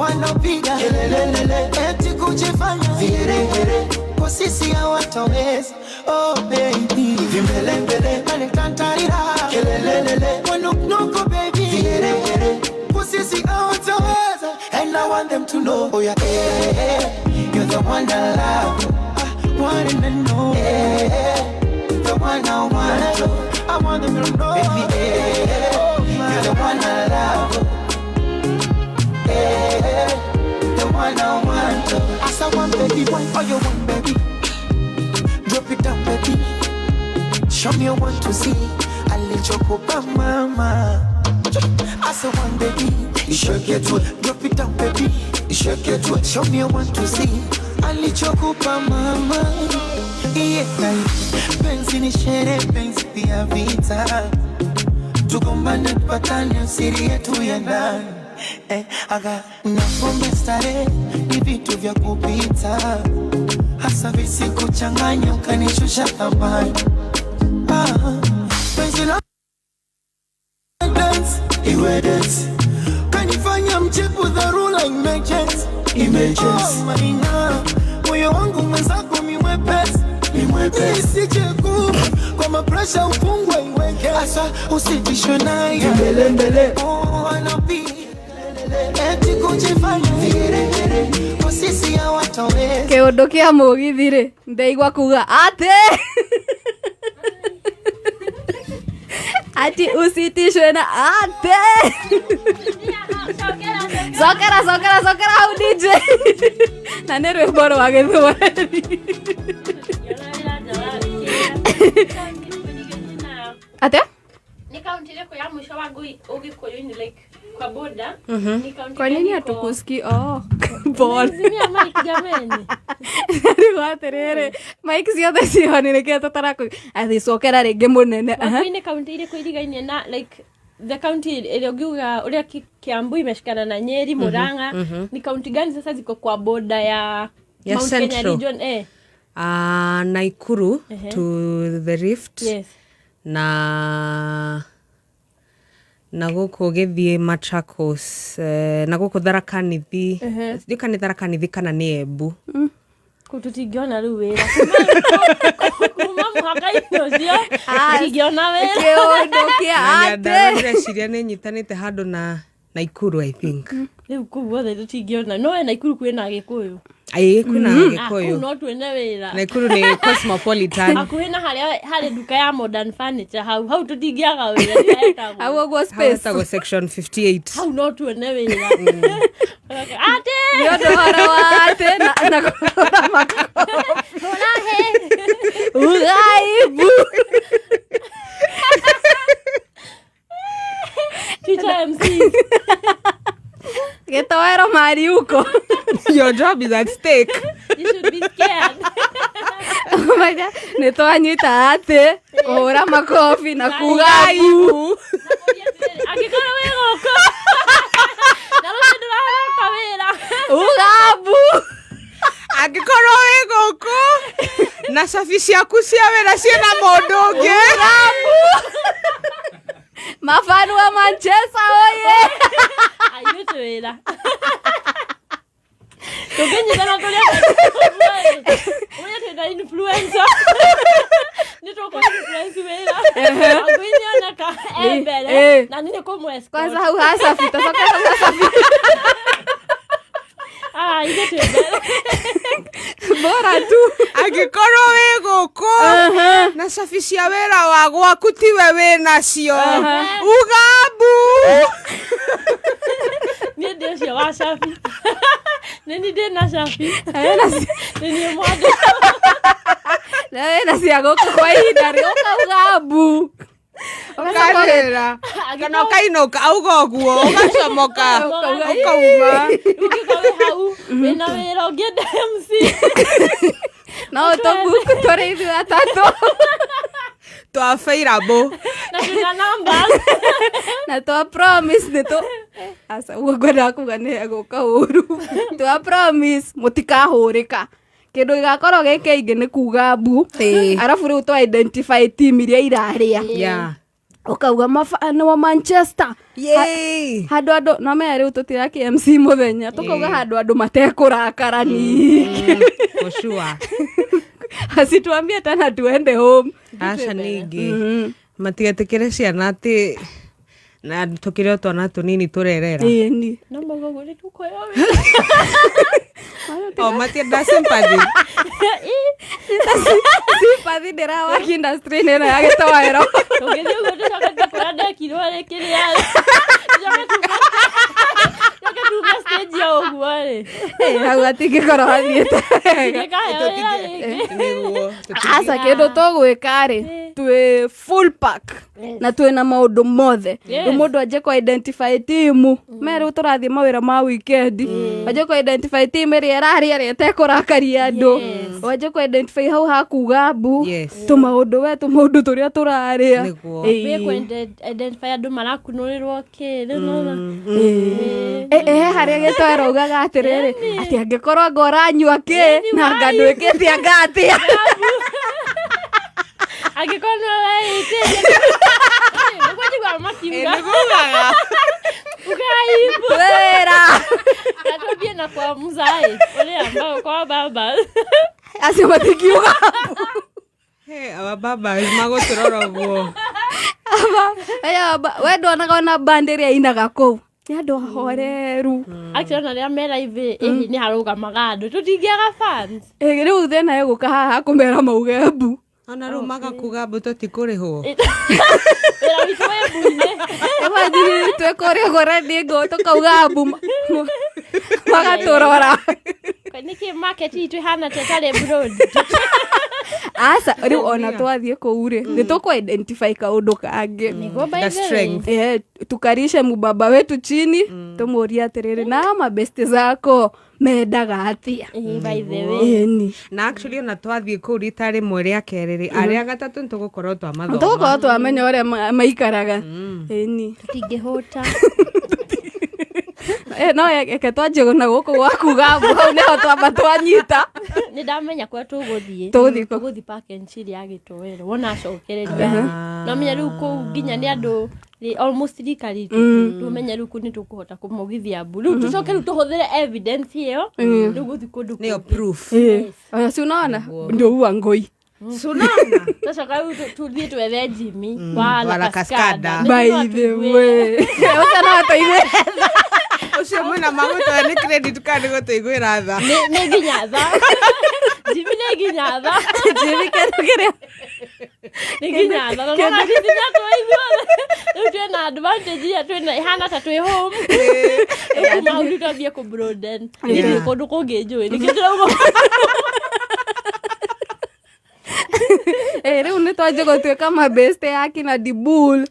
Wanapiga kelelelele eti kujifanya vigeregere kwa sisi hawatoweza. Oh baby, vimbelembele anitantarira kelelelele wanuknuko baby vigeregere kwa sisi hawatoweza. And I want them to know, oh yeah, eh, eh, you're the one I love, I want them to know, eh, eh, the one I want, I want them to know, baby, eh, eh, you're the one I love, eh, eh, the one I want. I saw one baby, one, oh you want baby, drop it down baby, show me you want to see. Alichokupa mama. I saw one baby, shake it, drop it down baby, shake it, show me you want to see. Alichokupa mama. Yeah, penzi ni shere, penzi pia vita. Tugombane tupatane, siri yetu ya ndani. Eh, aga na pombe starehe ni vitu vya kupita, hasa visikuchanganya ukanishusha thamani. Ah, penzi la dance iwe dance, kanifanya mchepu dharura emergency emergency. Oh, maina moyo wangu mwenzako mi mwepesi mi mwepesi, isije kufa kwa mapresha ufungwe iweke asa usitishwe naye mbele oh, anapi eti kujifanya vigeregere kwa sisi hawatoweza. Kä å ndå kä a må githi rä ndeigua kuga atä ati usitishwe na atä cokera cokera cokera hau DJ na nä rwä mbo rwa gä thweri atä Ni kaunti ĩrĩkũ ya mũico wa ngui ũgĩkũyũ-inĩ like kwa border? Ni kaunti kwa nini gani iko- hatukuski oh ball Zimia mic jameni. rĩu atĩrĩrĩ mike ciothe ciho nĩ kĩo tũtarakũ athicokera rĩngĩ mũnene. Aha. Wangui nĩ kaunti ĩrĩkũ irigainie na like the county ĩrĩa ũngiuga ũrĩa Kiambu imeshikana na Nyeri, Murang'a, ni kaunti gani sasa ziko kwa border ya Ya Mount Kenya Central. region eh? Naikuru to the Rift. Yes. Na gũkũ gĩthiĩ Machakos, eh, na gũkũ Tharaka Nithi, sijui kana nĩ Tharaka Nithi kana nĩ Embu. Kũu tũtingĩona rĩu wĩra kuma mũhaka-inĩ ũcio tũtingĩona wĩra. Kĩũndũ kĩa Na Nyandarua atĩ ndĩreciria nĩ nyitanĩte handũ na Naikuru, I think. Rĩu kũu guothe tũtingĩona no we Naikuru kwĩna Gĩkũyũ. Ĩĩ, kwĩna Ah, kũu Gĩkũyũ. no tuone wĩra. Naikuru nĩ cosmopolitan. Hakuhĩ na harĩa harĩ nduka ya modern furniture hau hau tũtingĩaga wĩra nĩyo ĩtagwo. Hau ũguo Hau space hetagwo section 58. Hau no tuone wĩra atĩ nĩ ũndũ ũhoro wa atĩ na kũhũra makobi ughaibu. Teacher MC. Gĩtoero mariuko. Your job is at stake. You should be scared. Nĩ twanyita atĩ kũhũra makobi na kuga bu. Angĩkorwo wĩ gũkũ na rũciũ ndũraroka wĩra, Uga bu. Angĩkorwo wĩ gũkũ na cabi ciaku cia wĩra ciĩna mũndũ ũngĩ, Mafanu wa Manchester oye. Airĩtu wĩra tũngĩnyitana tũrĩa ũrĩa twĩna influencer nĩ tũkũ influence wĩra Wangui nĩoneka e mbere na niĩ nĩ kũmũ escort. Kwanza hau hacabi tacoka hau hacabi. Ah, ithuĩ twĩ mbere. Bora tu. Angĩkorwo wĩ gũkũ na cabi cia wĩra wa gwaku tiwe wĩ nacio, uga mbu. Niĩ ndĩ ũcio wa cabi nĩ ni ndĩ na cabi nĩ niĩ mwandĩ. Na wĩna cia gũkũ kwa ihinda rĩ ũkauga mbu. Ũkarĩra kana ũkainũka auga ũguo ũgacomoka ũkauma. Ũngĩkorwo wĩ hau wĩna wĩra ũngĩenda MC. No tũbuku tũrĩ ithuĩ atatũ. Twabairabo. Na twĩna numbers. Na twa promise nĩ tũ aca ũguo ngwendaga kuga nĩ gũka ũru twa promise mũtikahũrĩka kĩndũ gĩgakorwo gĩ kĩingĩ nĩ kuga mbu. Ĩĩ. Arabu rĩu twa identify team iria irarĩa. Ũkauga mafan wa Manchester. Yay! Handũ andũ no menya rĩu tũtira KMC mũthenya, tũkauga handũ andũ matekũrakara ningĩ. For sure. Asituambie tena tuende home. Aca ningĩ matigetĩkĩre ciana atĩ na tũkĩrĩ o twana tũnini tũrerera. Ĩni. No mauga ũguo nĩ tũkũheo. O matienda sympathy. Sympathy ndĩrawaki industry-inĩ ĩno ya gĩtoero. Tũngĩthiĩ ũguo tũcoke tũkora ndekirwo rĩ kĩrĩa rĩ. Tũcoke tume stage ya ũguo rĩ. Eh, hau hatingĩkorwo hathiĩte wega. Tũtingĩkaheo wĩra rĩngĩ. Nĩguo. Aca kĩndũ tũgwĩka rĩ, twĩ full pack na twĩna maũndũ mothe. Rĩu mũndũ anjie kũ identify timu me rĩu tũrathiĩ mawĩra ma weekend, wanjie kũ identify team ĩrĩa ĩrarĩa ĩrĩa ĩtekũrakaria andũ, wanjie kũ identify hau hakuga mbu. Yes. Tũmaũndũ we tũmaũndũ tũrĩa tũrarĩa. Nĩguo. Ĩĩ. Wĩ kũ identify andũ marakunũrĩrwo kĩ rĩu nona. Eh, eh, harĩa gĩtoero ugaga atĩrĩrĩ atĩ angĩkorwo anga ũranyua kĩ na anga ndwĩkĩte anga atĩa. Angĩkorwo nĩ ũreitĩria. Nĩguo njiguaga makiuga. Nĩgugaga. Ugaimbu. Wĩra. Na tũthiĩ na kwa mzae ũrĩa ambao kwa baba. Acio matingiuga. Hey, our babas magũtũrora ũguo. Aya, we ndonaga ona band ĩrĩa inaga kũu nĩ andũ ahoreru. Actually ona rĩrĩa me live ĩ nĩ harũgamaga andũ tũtingĩaga fans. Eh, rĩu thĩna ĩgũka haha kũmera mauge mbu. Ona rĩu magakuga mbu tũtikũrĩhwo. Wĩra witũ wĩ mbu-inĩ. Imagine twĩ kũrĩa kũrendingo tũkauga mbu magatũrora. Nĩkĩ market itũ ĩhana ta ĩtarĩ broad? Aca rĩu ona twathiĩ kũu rĩ, nĩ tũkũ identify kaũndũ kangĩ. Nĩguo by The the way. strength. Eh, tukarishe mubaba wetu chini, tũmũrie atĩrĩrĩ, na mabesti zako mendaga atĩa? Ĩĩ, by the way. Ĩni. Na actually ona twathiĩ kũu rita rĩmwe rĩa kerĩ rĩ, arĩa gatatũ nĩtũgũkorwo twamathoma. Tũgũkorwo twamenya ũrĩa maikaraga. Ĩni. Tũtingĩhũta. Eh, no eke twanjie na gũkũ gwakuga mbu, hau nĩho twamba twanyita. Nĩ ndamenya kũrĩa tũgũthiĩ. Tũgũthiĩ kũ? Tũgũthiĩ park and chill ya gĩtoero wona acokereria no menya rĩu kũu nginya nĩ andũ almost rika ritũ, tũmenye rĩu kũu nĩ tũkũhota kũmaugithia mbu, rĩu tũcoke rĩu tũhũthĩre evidence ĩyo rĩu gũthiĩ kũndũ Nĩyo kũngĩ. proof. Eh, ona si unaona ndio uwa ngoi. Sunona. Tũcoka rĩu tũthiĩ twethe Jimmy wa wa La La Cascada. Cascada. By the way, ũcio no atũigue. Ũcio mwĩna magũtoe nĩ credit card gũtũiguĩra tha. Nĩ nginya tha Jimmy, nĩ nginya tha. Jimmy kĩndũ kĩrĩa Nĩ nginya tha na nona Jimmy nĩ atũiguire rĩu twĩna advantage ĩrĩa twĩna ĩhana ta twĩ home. Rĩu kuma hau rĩu twambie kũ broaden nĩ kũndũ kũngĩ njũĩ nĩkĩo ndĩrauga. Eh, rĩu nĩ twanjie gũtuĩka mabeste ya akina Dibul,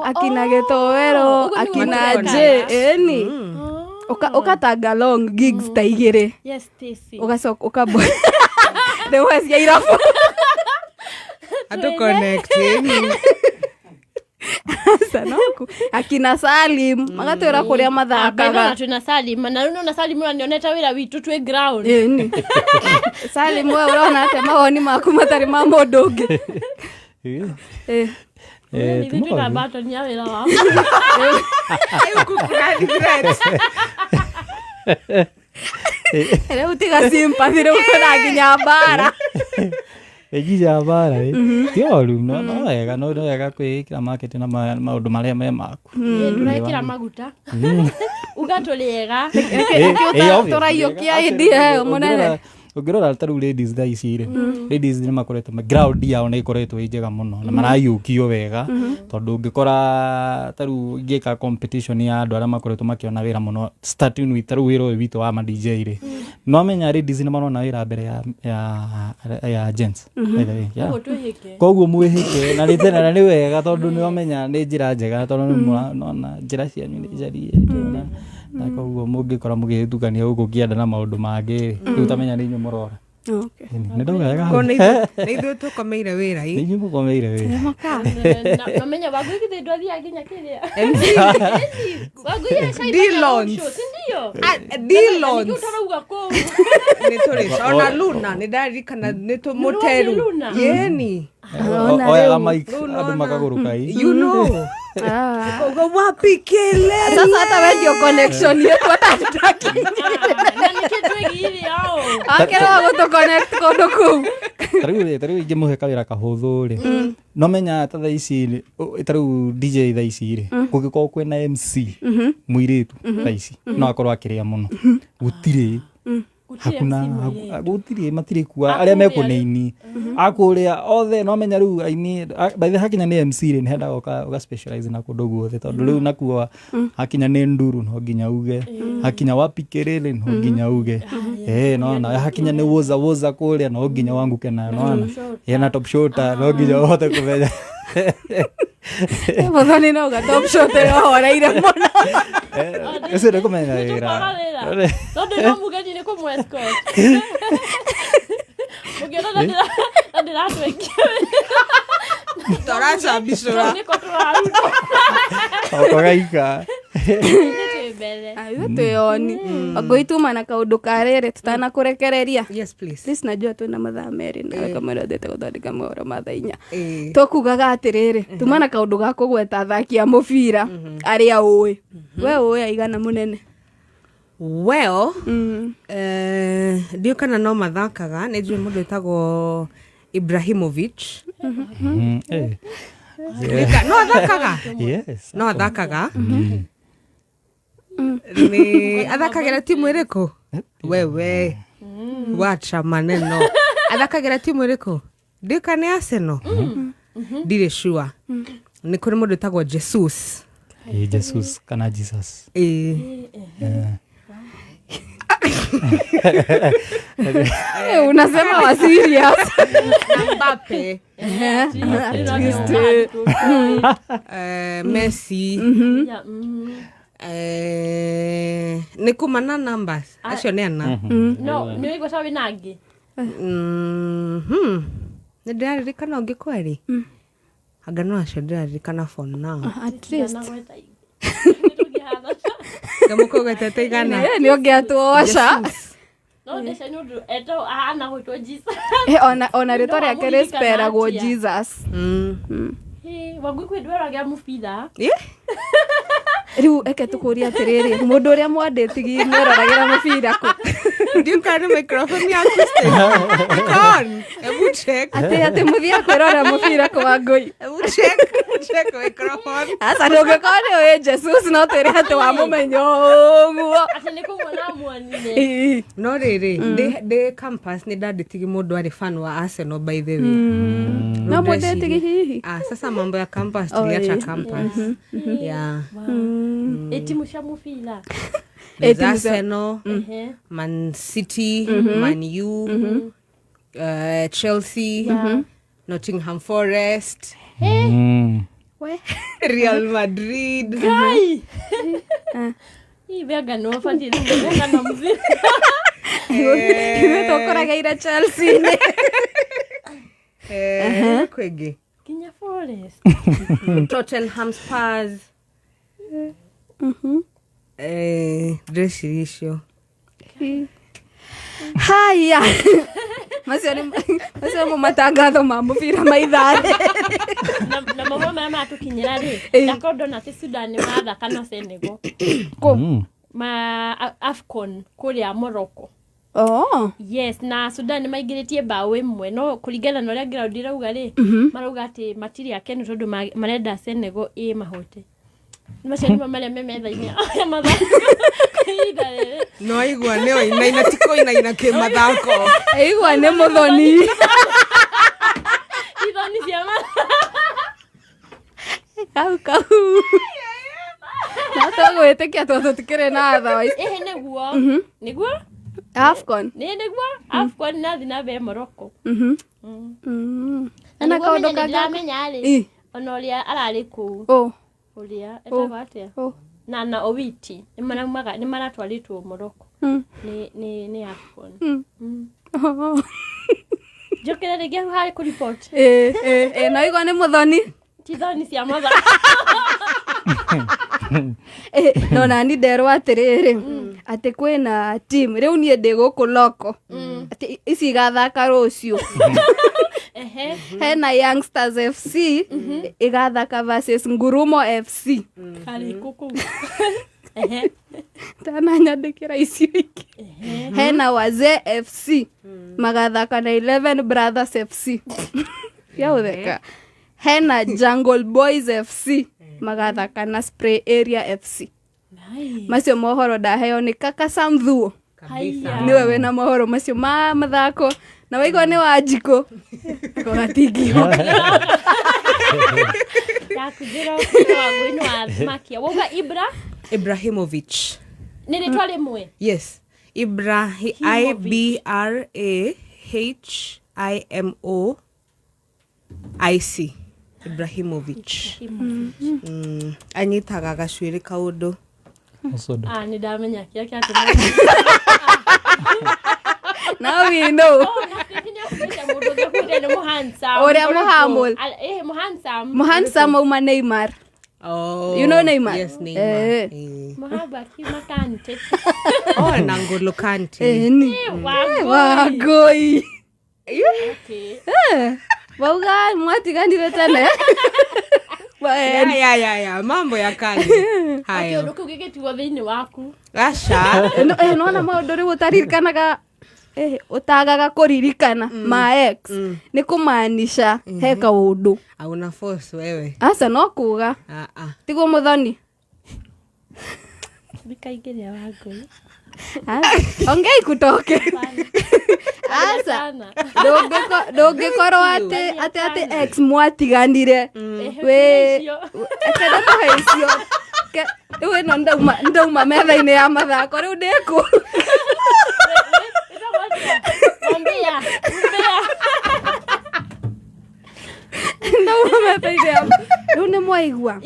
akina Gĩtoero, Ũguo nĩguo akina twekaga. J ĩni ũkatanga long gigs ta igĩrĩ. Yes, Stacy. Ũgacoka ũkambũ rĩu cia irabu. Andũ connect ĩni. Sanoku akina Salim magatwĩra kũrĩa mathakaga. Nona twĩna Salim na rĩu nona Salim ũranionete wĩra witũ twĩ ground. Ĩni Salim, we ũrona atĩa mawoni maku matarĩ ma mũndũ ũngĩ? Eh. Nĩ ithuĩ twĩna button ya wĩra wao. Rĩu kũkũra regret. Rĩu tiga sympathy, rĩu kwĩna nginya mbara. Ĩnginya mbara ĩ ti oru, no wega, no wega kwĩĩkĩra market na maũndũ marĩa me maku. Ĩ, ndũrekĩra maguta uga tũrĩ ega. Tũraiyũkia ĩndi ĩyo mũnene. Ũngĩrora ta rĩu ladies thaa ici rĩ, ladies nĩ makoretwo ground yao nĩ ĩkoretwo ĩ njega mũno na marayũkio wega, tondũ ũngĩkora ta rĩu ingĩka competition ya andũ arĩa makoretwo makĩona wĩra mũno, starting with ta rĩu wĩra ũyũ witũ wa ma DJ rĩ, no amenya ladies nĩ marona wĩra mbere ya gents, by the way, yeah. Ũguo twĩhĩke. Koguo mwĩhĩke na nĩ tena na nĩ wega, tondũ nĩ wamenya nĩ njĩra njega, tondũ nĩ nona njĩra cianyu nĩ njarie na koguo mũngĩkora mũgĩtukania gũkũ kĩanda na maũndũ mangĩ rĩ, rĩu tamenya nĩ inyuĩ mũrora. Okay. Nĩ ndauga wega hau? Ko nĩ ithuĩ tũkomeire wĩra Nĩ ĩ. inyuĩ mũkomeire wĩra. Namenya Wangui githĩ ndwathiaga nginya kĩrĩa MC Wangui Dillons. sindio? Nĩcio. Dillons. Nĩkĩo ũtarauga kũu. Nĩ tũrĩ ona Luna nĩ ndaririkana nĩ tũmũteru Nĩ Luna? yeni Ona Oyaga rĩu. mic Rĩu andũ nona. makagũrũka i you know Ah. Uga wapi kelele Sasa hata wewe ndio connection yetu hata hatutaki. Na nĩkĩ twĩgiire ao? Akerwo gũtũ connect kũndũ kũu. tarĩu tarĩu ingĩmũhe kawĩra kahũthũ rĩ no menya ta thaa ici rĩ, tarĩu DJ thaa ici rĩ kũngĩkorwo kwĩna MC mũirĩtu thaa ici no akorwo akĩrĩa mũno gũtirĩ Gũtirĩ hakuna MC mũirĩtu. gũtirĩ matirĩ kua arĩa mekũnĩini akũrĩa othe no menya rĩu aini by the hakinya nĩ MC rĩ nĩhendaga ũka specialize na kũndũ guothe tondũ rĩu nakuo hakinya nĩ nduru no nginya uge hakinya wapi kelele no nginya uge eh nona hakinya nĩ woza woza kũrĩa no nginya wanguke nayo nona yena top shota no nginya ũhote kũmenya Muthoni no ga top shot ĩyo horeire mũno. ũcio nĩ kũmenya Nĩ wĩra tũkwaga wĩra. Tondũ no mũgeni nĩ kũmũ-escort. Mũngĩona na ndĩratwengia toracambicũra nĩko tũraruta. okogaika Nĩ twĩ mbere. Ithuĩ twĩoni. Wangũi tuma na kaũndũ ka rĩrĩ tũtanakũrekereria. yes please Please najua twĩna mathaa merĩ nawe kamwĩra ũthiĩte gũthondeka mohoro ma thaa inya. Eh. Tũkugaga atĩrĩrĩ, tuma na kaũndũ ga kũgweta athaki a mũbira arĩa ũĩ. We ũĩ aigana mũnene. Well, ndiũ kana no mathakaga nĩ njũĩ mũndũ wĩtagwo Ibrahimovic. No athakaga Yes. No athakaga nĩ athakagĩra timu ĩrĩkũ wewe wacha maneno athakagĩra timu ĩrĩkũ ndiũ kana nĩ Arsenal ndirĩ sure nĩ kũrĩ mũndũ wĩtagwo Jesus. Eh, Jesus kana Jesus. Ĩĩ. Eh, unasema wa serious. Na Mbappe. At least, Messi. Yeah, mm. Nĩ kuma na numbers acio nĩ ana. No, nĩ ũigua ta wĩna angĩ. Mhm. Nĩ ndĩraririkana ũngĩ kweri anga no acio ndĩraririkana for now. At least. Nagweta ingĩ. Nĩ tũngĩhana. Ngamũkũgwetete igana. Eh, nĩ ũngĩatuoca. No ndece nĩ ũndũ etagwo ahana gwĩtwo Jesus. Eh, ona rĩtwa No, rĩake wamũririkana rĩsperagwo atĩa? Jesus. Hĩ, Wangui kwĩ ndwaraga mũbira. Yeah. Rĩu eke tũkũrie atĩrĩrĩ, mũndũ ũrĩa mwandĩtigi mweroragĩra mũbira kũ? Ndiũ kana nĩ microphone yaku still. Iko on. Hebu check. Atĩ mũthiaga kwĩrorera mũbira kũ Wangũi? Hebu check. Check microphone. Aca ndũngĩkorwo nĩ ũĩ Jesus no twĩre atĩ wamũmenya ũguo. Atĩ nĩ kũmuona amuonire. Ĩĩ. No rĩrĩ ndĩ campus nĩ ndandĩtigi mũndũ arĩ fan wa Arsenal by the way. No mũndĩtigi hihi. Ah, sasa mambo ya campus Oh, tuliacha eh. campus. Yeah. Ĩ timu cia mũbira. There's timu cia- Arsenal, Ehe. Man City, Man U, Chelsea, Nottingham Forest, We. Real Madrid. Ngai! Ĩ, we anga nĩ ũbatiĩ kũgana mũbira. Ithuĩ tũkũragĩire Chelsea-inĩ. Kwĩngĩ. Nginya Forest. Tottenham Spurs. Ndĩreciria icio. Haya. Macio nĩmo matangatho ma mũbira ma ithaa rĩrĩ. Na mohoro marĩa maratũkinyĩra rĩ, Ĩ. ndakorwo ndona atĩ Sudan nĩ marathaka na Senegal. Kũ? Ma AFCON kũrĩa Morocco. Oh. Yes, na Sudan nĩ maingĩrĩtie mbaũ ĩmwe no kũringana na ũrĩa ground irauga rĩ, marauga atĩ matirĩ akenu tondũ marenda Senegal ĩmahote. Macio nĩmo marĩa me metha-inĩ ya mathako ihinda rĩrĩ. No igua nĩ oinaina ti kũinaina kĩmathako. Igua nĩ mũthoni. Ithoni cia Kau kau. No tũgwĩtĩkia tondũ tũtikĩrĩ na otherwise. Ĩhĩ nĩguo. Nĩguo? AFCON. Nĩ nĩguo AFCON ĩrathiĩ na mbere Morocco. Mhm. Na Na nĩguo kaũndũ menye nĩ kangĩ. ndĩramenya rĩ, Ĩ. ona ũrĩa ararĩ kũu, Oh. ũrĩa etagwo atĩa? Oh. Na Owiti nĩ maraumaga nĩ maratwarĩtwo Morocco Mm. nĩ AFCON. Mm. Mm. Oh. Njũkĩre rĩngĩ hau harĩ kũriboti. Ĩ, ĩ, ĩ, no igua nĩ mũthoni. Ti thoni cia mathako. Ĩ, no nani nderwo atĩrĩrĩ Atä kwä na team rä u niä ndä gå kå loko atä ici igathaka rå cio. Ehe. Hena Youngsters FC igathaka versus Ngurumo FC. Karĩkũ kũu? Ehe. Tananyandä icio ingä. Hena Wazee FC magathaka na 11 Brothers FC yaåtheka. Hena Jungle Boys FC magathaka na Spray Area FC. Nice. Macio mohoro ndaheo nä kaka Samthuo. Haiya. Niwe wĩna mohoro macio ma mathako na waigua nĩ Wanjikũ gatingĩhoka. Ndakũnjĩra ũkĩra Wangũi nĩ wathmakia wauga Ibra. Ibrahimovic. Nĩ rĩtwa rĩmwe? Yes, Ibrahi, I B R A H I M O I C, Ibrahimovic. Anyitaga gacuĩrĩ kaũndũ. Ũcondo. Ah, nĩ ndamenya kĩrĩa kĩratũma. Now we know. Mũndũ ũngĩ akuĩte nĩ mũhandsome. Ũrĩa mũhamũl. Ĩĩ, mũhandsome. Mũhandsome auma Neymar. Oh, You know Neymar? Yes, Neymar. Eh. Eh. Mũhamba akiuma Kante. Oh, na N'Golo Kante. Ĩni. Ĩ, Wangũi. Wangũi. Okay. Eh, wauga mwatiganire tene. Ya, mambo ya kale hayo. Kĩũndũ kĩu gĩgĩtigwo thĩinĩ waku. Aca. Nona maũndũ rĩu ũtaririkanaga, ũtagaga kũririkana ma ex nĩ kũmaanisha he kaũndũ. Auna force wewe. Aca, no kuga. Ah, ah. Tiguo mũthoni. Thikaingĩria Wangũi. Aca, ongei kutoke aca. Sana. Ndũngĩkorwo atĩ ex mwatiganire wĩ icio. kenda kũhe icio. Rĩu ĩno ndauma metha-inĩ ya mathako rĩu ndĩkũ. Ĩtagwo atĩa? Ombia. Ombia. Ndauma metha-inĩ ya rĩu nĩ mwaigua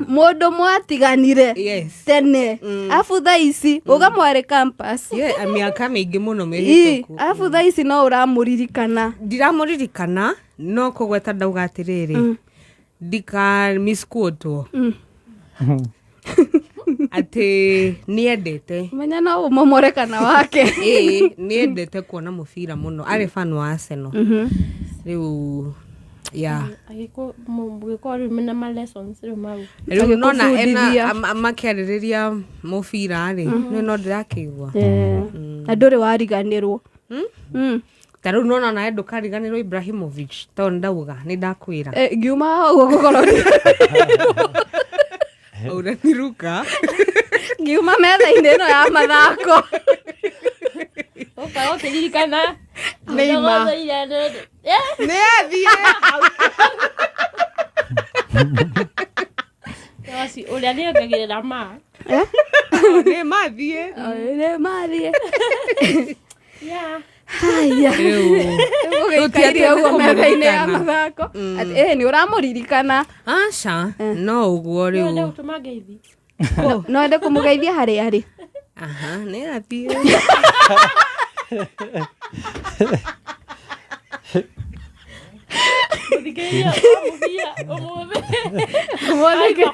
mũndũ mwatiganire Yes. tene abu thaa ici uga mwarĩ campus. Yeah, mĩaka mĩingĩ mũno Ĩ, mĩhĩtũku. arabu thaa ici no ũramũririkana. Ndiramũririkana, no kũgweta ndauga atĩrĩrĩ, ndika misquotwo atĩ nĩendete. Menya no ũmomore kana wake. Ĩĩ, nĩendete kuona mũbira mũno, arĩ fan wa Arsenal rĩu ya. Mũgĩkorwo rĩu mena ma lessons rĩu mau. Rĩu nona ena Agĩkũbundithia. makĩarĩrĩria mũbira rĩ, nĩ no ndĩrakĩigua. Na ndũrĩ wariganĩrwo. Ta rĩu nona nawe ndũkariganĩrwo Ibrahimovic tondũ ndauga nĩ ndakwĩra. Eh, ngiuma haha ũguo gũkorwo Ũraniruka. ngiuma metha-inĩ ĩno ya mathako. Ũkorwo ũkĩririkana. Neymar. Nĩ athiĩ. Ũrĩa nĩongagĩrĩra ma. Nĩ mathiĩ. Nĩ mathiĩ. Yeah. Haya. Rĩu Ũgĩikaire ũguo metha-inĩ ya Tũtiatĩ mathako atĩ nĩ ũramũririkana. Aca, no ũguo Nĩwenda rĩu. gũtũma ngeithi. No ende kũmũgeithia harĩa arĩ. Aha, nĩ athiĩ. Mũthikĩrĩria mũbira ũmũthĩ. Ũmũthĩ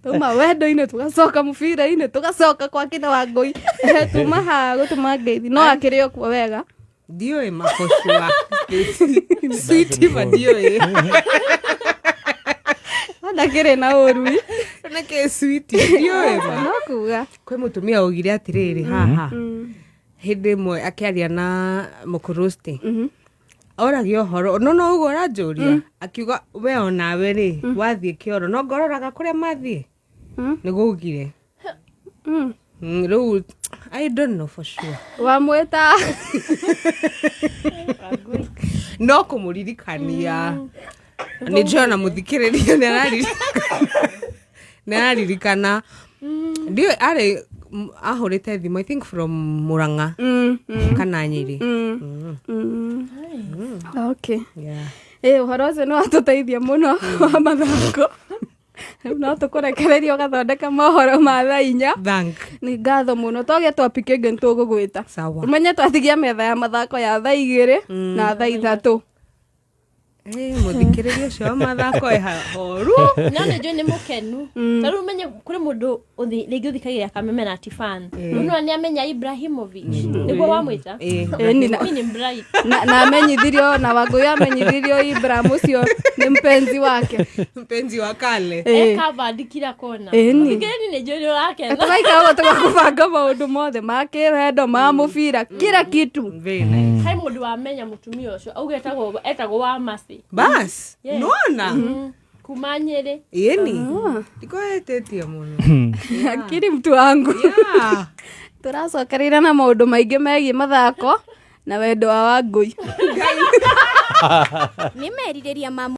tuma wendo-inĩ tũgacoka mũbira-inĩ tũgacoka kwa kina Wangũi. Eh, tuma haha gũtũma ngeithi no akĩrĩ o kuo wega. Ndiũĩ makocua switi ma ndiũĩ. Ndakĩrĩ na ũrui. Nĩkĩ switi ndiũĩ ma. No kuga. Kwĩ mũtumia augire atĩrĩrĩ haha hĩndĩ ĩmwe akĩaria na mũkũrũsti oragia ũhoro no ũguo ũranjũria, akiuga we onawe rĩ wathiĩ kĩoro no ngororaga kũrĩa mathiĩ nĩguo ugire. Rĩu I don't know for sure. Wamwĩta. No kũmũririkania nĩ njũĩ ona mũthikĩrĩria nĩ araririkana ndiũĩ arĩ ahũrĩte thimũ, I think from Murang'a kana Nyĩrĩ. Okay. Yeah. Ĩ, ũhoro ũcio nĩ watũteithia mũno wa mathako. Rĩu no tũkũrekereria ũgathondeka mohoro ma thaa 4. Thank. Nĩ ngatho mũno, twagĩa topic ĩngĩ nĩ tũgũgwĩta. Sawa. Ũmenye twatigia metha ya mathako ya thaa 2 na thaa 3. Eh, mũthikĩrĩria ũcio wa mathako e horu. No nä njå nä må kenu ta rä u menye kå rä må ndå rĩngĩ ũthikagĩrĩria kameme na ti fan rĩu no nĩ amenya Ibrahimovic nĩguo wamwĩta. Eh, Ĩni Mi ni bright. Na amenyithirio na Wangũi amenyithirio Ibrahim ũcio nĩ mpenzi wake. Mpenzi wa kale. Ĩĩ. E covered kila kona. Ĩni. Mũthikĩrĩria nĩ njũĩ nĩ ũrakena. Tũgaikara ũguo tũgakũbanga maũndũ mothe ma kĩwendo, ma mũbira, kila kitu. Very nice. He mũndũ wamenya mũtumia ũcio auga etagwo wa Mercy. Bas, Yeah. nona. Kuma Nyĩrĩ. Ĩni. Ndikoetĩtie mũno. Akiri mtu wangu. Yeah. Tũracokereire na maũndũ maingĩ megiĩ mathako na wendo wa Wangũi. Nĩ merirĩria ma.